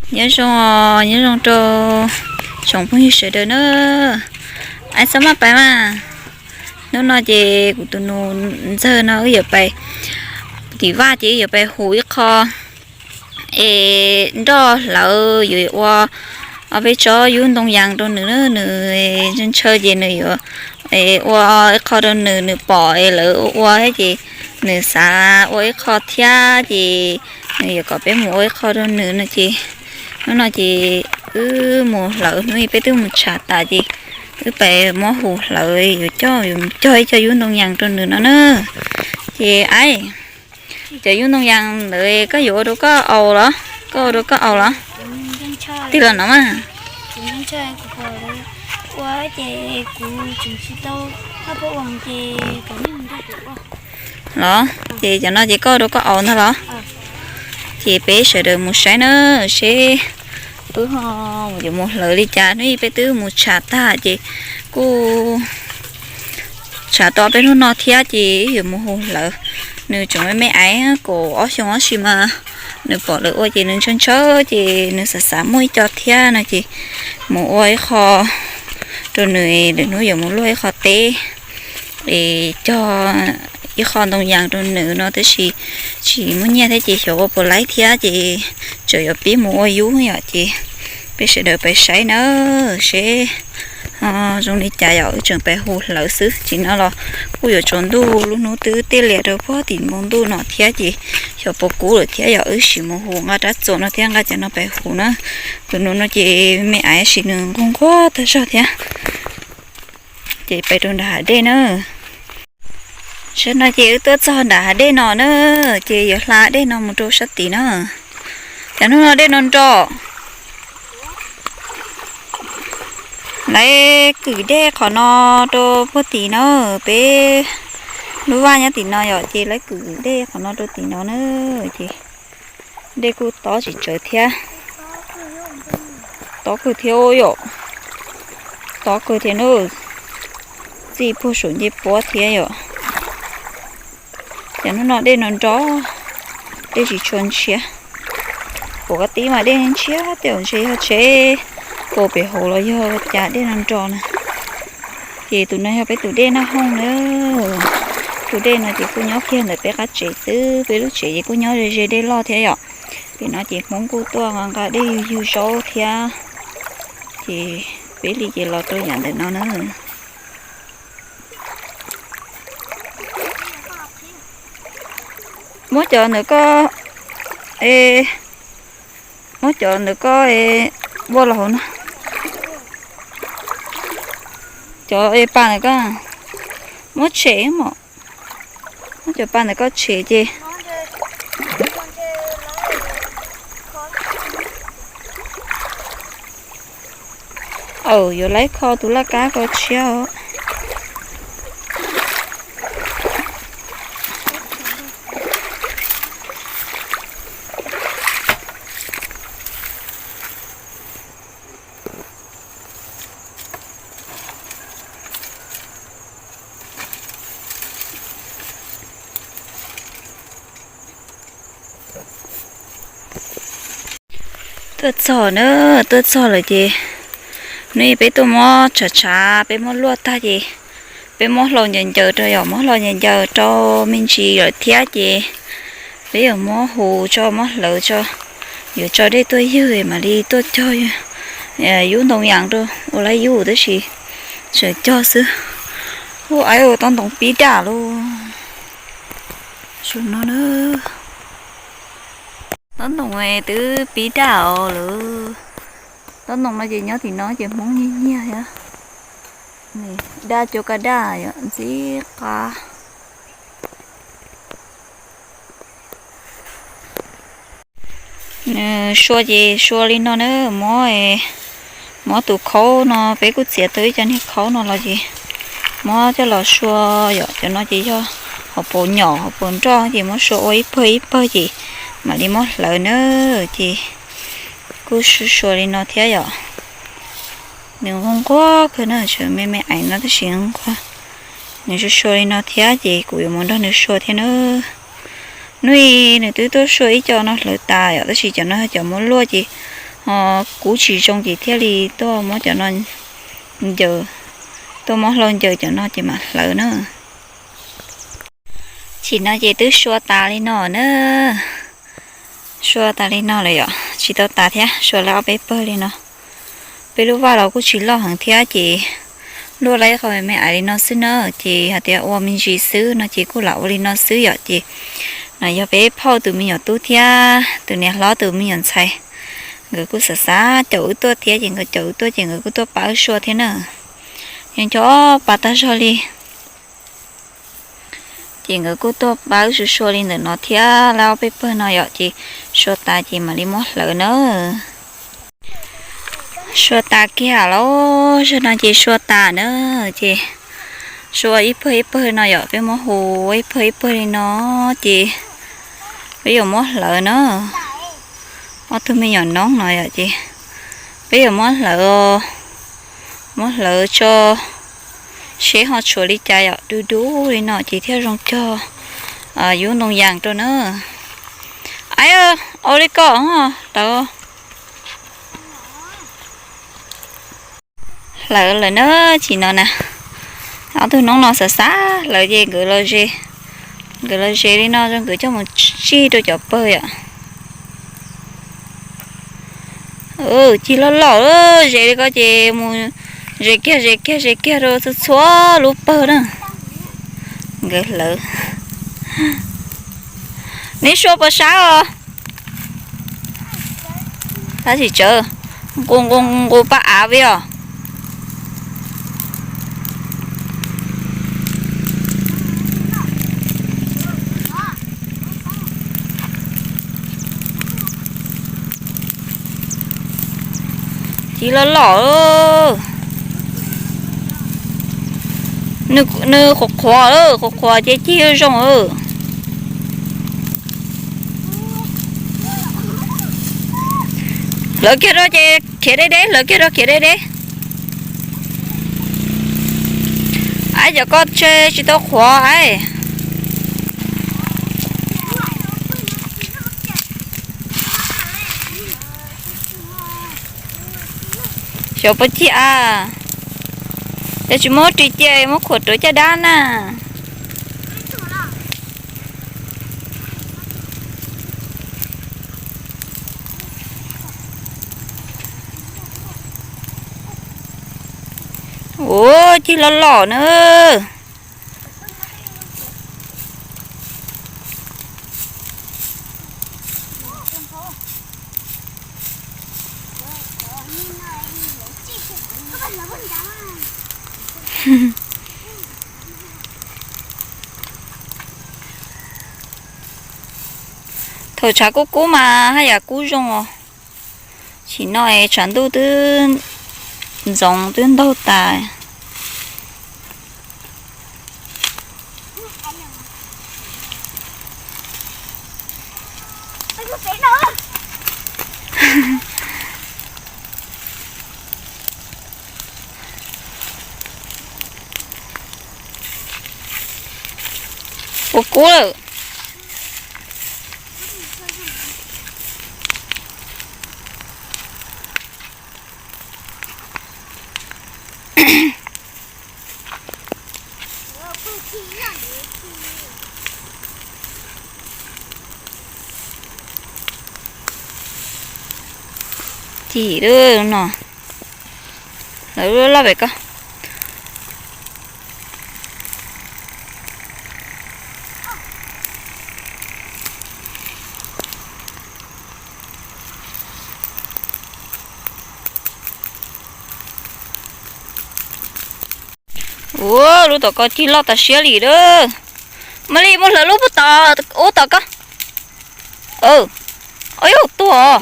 Nyob zoo, nyob zoo rau tsoom phooj ywg sawv daws na. Aib txhob maj pais mas. Hnub no ces kuv tus nus ntxawg no wb yuav pais tim vaj ces wb yuav pais hu ib qho es nroj hlawv yuav ua peb tsob yub ntoo yas rau nws na. Nws ntshaw ces nws yuav ua ib qho rau nws, nws pom es lawv ua ua thiab ces nws xav ua ib qho thiab ces nws yuav kom peb mus ua ib qho rau nws no ces hnub no ces wb mus hlawv, hnub ib peb twb mus tsham tas ces wb pais muab hu hlawv yuav coj, yuav cog ib co yub ntoo yas rau nws no na. Ces aib, cov yub ntoo yas ntawd koj yuav ua rau koj aus los? Koj ua rau koj aus los? Tig los no mas. Los ces cov no ces koj ua rau koj aus ntag los? Ces peb sawv daws mus saib na, seb wb ho yuav mus hlawv li cas. Hnub ib peb twb mus tsham tag ces kuj tshav tau peb hnub no thiab ces wb yuav mus hu hlawv. Nws tseem me me aiv, kaum ob xyoos tab sis mas nws pom lawv ua ces nws ntshaw ntshaw ces nws xav xav muaj ib co thiab no ces mus ua ib qho rau nws, lwm hnub yuav mus luaj ib qho teb es cog ib qho ntoo yas rau nws no tab sis tsis muaj nyiaj thiab ces xyov ua puas laib thiab ces tseem yuav pib mus ua yub yom. Ces peb sawv daws pais saib na, seb zoo li cas yom. Wb tseem pais hu hlawv xwb, tsis no los kuj yuav tsaus ntuj, lub hnub twb tiaj lias rau puag tim npoo ntuj no thiab ces xyov puas kub lawm thiab yom. Wb sim mus hu nqa rab txuas no thiab nqa cov no pais hu na. Tus nus no ces me aiv sis nws nquag nquag tag zog thiab. Ces pais rau nram hav dej na. Sab no ces wb tuaj txog nram hav dej no na, ces yuav hla dej no mus rau sab tid na. Cov hnub no dej no nro. Lawv kwm dej qhov no rau puag tim na, peb lub vaj nyob tim no yom, ces lawv kwm dej qhov no rau tim no na, ces dej kuj tob tsis tsawg thiab. Tob kawg thiab yom, tob kawg thiab na, txij puag saum ncej puab thiab yom. Ces hnub no dej no nro, dej tsis tshua ntshiab. Pom koj tib mas dej ntshiab tej zaum ntshe yog tsheb kaus pem hauv los yog cas dej no nro na. Ces tus no yog peb tus dej Naj Hooj na. Tus dej no ces kuj nyob kiag ntawm peb qab tsev xwb, peb lub tsev ces kuj nyob ze ze dej loj thiab yom. Pem no ces Hmoob kuj tuaj nqa nqa dej yug yug zaub thiab. Ces peb li ces los rau yam ntawm no na. Muab cov ntawm koj, muab cov ntawm koj ua los hauv no. Cov pa ntawm koj, muab tshem mom, muab cov pa ntawm koj tshem ces. Aw, yuav laib kho tus laj kab ko tshiab os. Tuaj txog na, tuaj txog lawm ces hnub ib peb tuaj muab tshav tshav, peb muab luaj tag ces peb muab hlau ncaws ncaws rau yom, muab hlau ncaws ncaws rau me ntsis lawm thiab ces peb yuav muab hu tso, muab hlawv tso, yuav tso dej tuaj ywg mam li tuaj cog yub ntoo yas rau ua laib yub tab sis tseem cog xwb. Hu aib ua tob ntoo pib daj lauj. Su no na, tob ntoo twb pib daj os lawm. Tob ntoo no ces nyob tim no ces Hmoob nyiag nyiag thiab. Daj cuag kab daj yom, ntxim qab. Sua ces sua li no na, muab, muab tus khaub no, peb kuj txiav tau ib co niag khaub no los ces muab coj los sua yom. Cov no ces yog hauv paus nyom hauv paus nroj ces muab sua ua ib pawg ib pawg ces mam li muab hlawv na. Ces kuj sua sua li no thiab yom. Nws nquag nquag kawg na, tseem me me aiv no tab sis nquag. Nws sua sua li no thiab ces kuv yuav mus nrog nws sua thiab na. Hnub i nws twb tuaj sua ib co no hlawv tas yom, tab sis cov no cov muab luaj ces Ho kub tsis zoo ces thiaj li tuaj muab cov no ncaws, tuaj muab hlau ncaws cov no ces mam hlawv na. Chim no ces twb sua tas li no na. Sua tas li no lawm yom, tsis tau tas thiab, sua lawm ob peb pawg li no. Peb lub vaj los kuj tsis loj heev thiab ces luaj lawm qhov me me ais li no xwb na, ces hais tias ua me ntsis xwb no ces kuj lam ua li no xwb yom. Ces no yog peb phauj tus me nyuam tub thiab tus niam hlob tus me nyuam ntxhais, nkawd kuj xav xav caum wb tuaj thiab ces nkawd caum wb tuaj ces nkawd kuj tuaj pab wb sua thiab na. Yeej cov pab tag zog li. Ces nkawd kuj tuaj pab wb sua sua li ntawm no thiab, lawm ob peb pawg no yom, ces sua tas ces mam li muab hlawv na. Sua tas kiag lawm, zaum no ces sua tas na, ces sua ib pawg ib pawg no yom, peb muab hu ib pawg ib pawg li no, ces peb yuav muab hlawv na. Ob tug me nyuam noob no yom, ces peb yuav muab hlawv, muab hlawv tso seb ho tshuav li cas yom, dub dub li no ces thiaj zoo cog yub ntoo yas rau na. Aib, ua li ko tawv. Hlawv lawm na, chim no na, ob tug noob no xav xav hlawv ces nkawd los ze, nkawd los ze li no rau nkawd coj mus tsig rau cov pawg yom. Cig loj loj, ze li ko ces mus ze kiag ze kiag ze kiag rau txhua txhua lub pawg na. Nkawd hlawv. Neb sua puas sab os? Tab sis tsawv, nqus nqus nqus paj av vim os. Cig loj loj, nws qhuav qhuav, qhuav qhuav ces cig zoo. Hlawv kiag rau ces khiav deb deb, hlawv kiag rau khiav deb deb. Aib, cov ko tse tsis tau qhuav aib. Xyov puas cig a. Yog tsis muab ris cia muab khuam rau caj dab na. Ua cig loj loj na. Thaum tshav kub kub mas haj yam kub zoo os. Chim no es tshav ntuj twb ntxoov twb ntaug tas. Ua kub lawm. Cig no, lawv loj pem ko. Ua lub tom ko cig loj tas siab li lawm. Mam li mus hlawv lub pug tom ub tom ko. Ua yus tuag.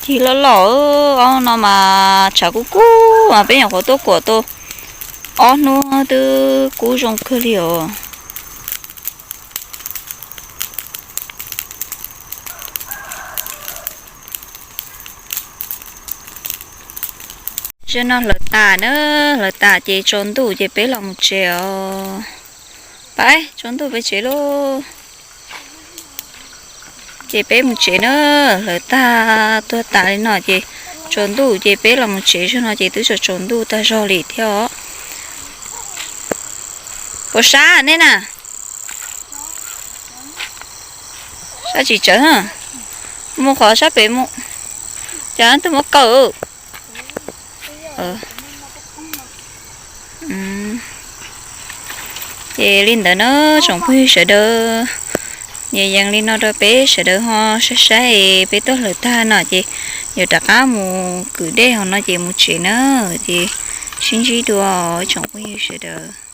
Cig loj loj, ob no mas tshav kub kub mas peb nyuam qhuav tuaj kuam tau ob hnub twb kub zoo kawg li os. Zaum no hlawv tas na, hlawv tas ces tsaus ntuj ces peb los mus tsev os. Pab, tsaus ntuj peb tsev lauj. Ces peb mus tsev na, hlawv tag tuag tas li no ces tsaus ntuj ces peb los mus tsev. Zaum no ces twb tsaus tsaus ntuj tag zog li thiab os. Puas sab nej na? Sab tsis tsawv, mus qhov sab pem mus. Cas twb muab kaw. Ces li ntawd na tsoom phooj ywg sawv daws, yees li no rau peb sawv daws ho saib saib, peb tuaj hlawv tag no ces yuav rov qab mus kwm dej hauv no ces mus tsev na. Ces sib ntsib dua tsoom phooj ywg sawv daws.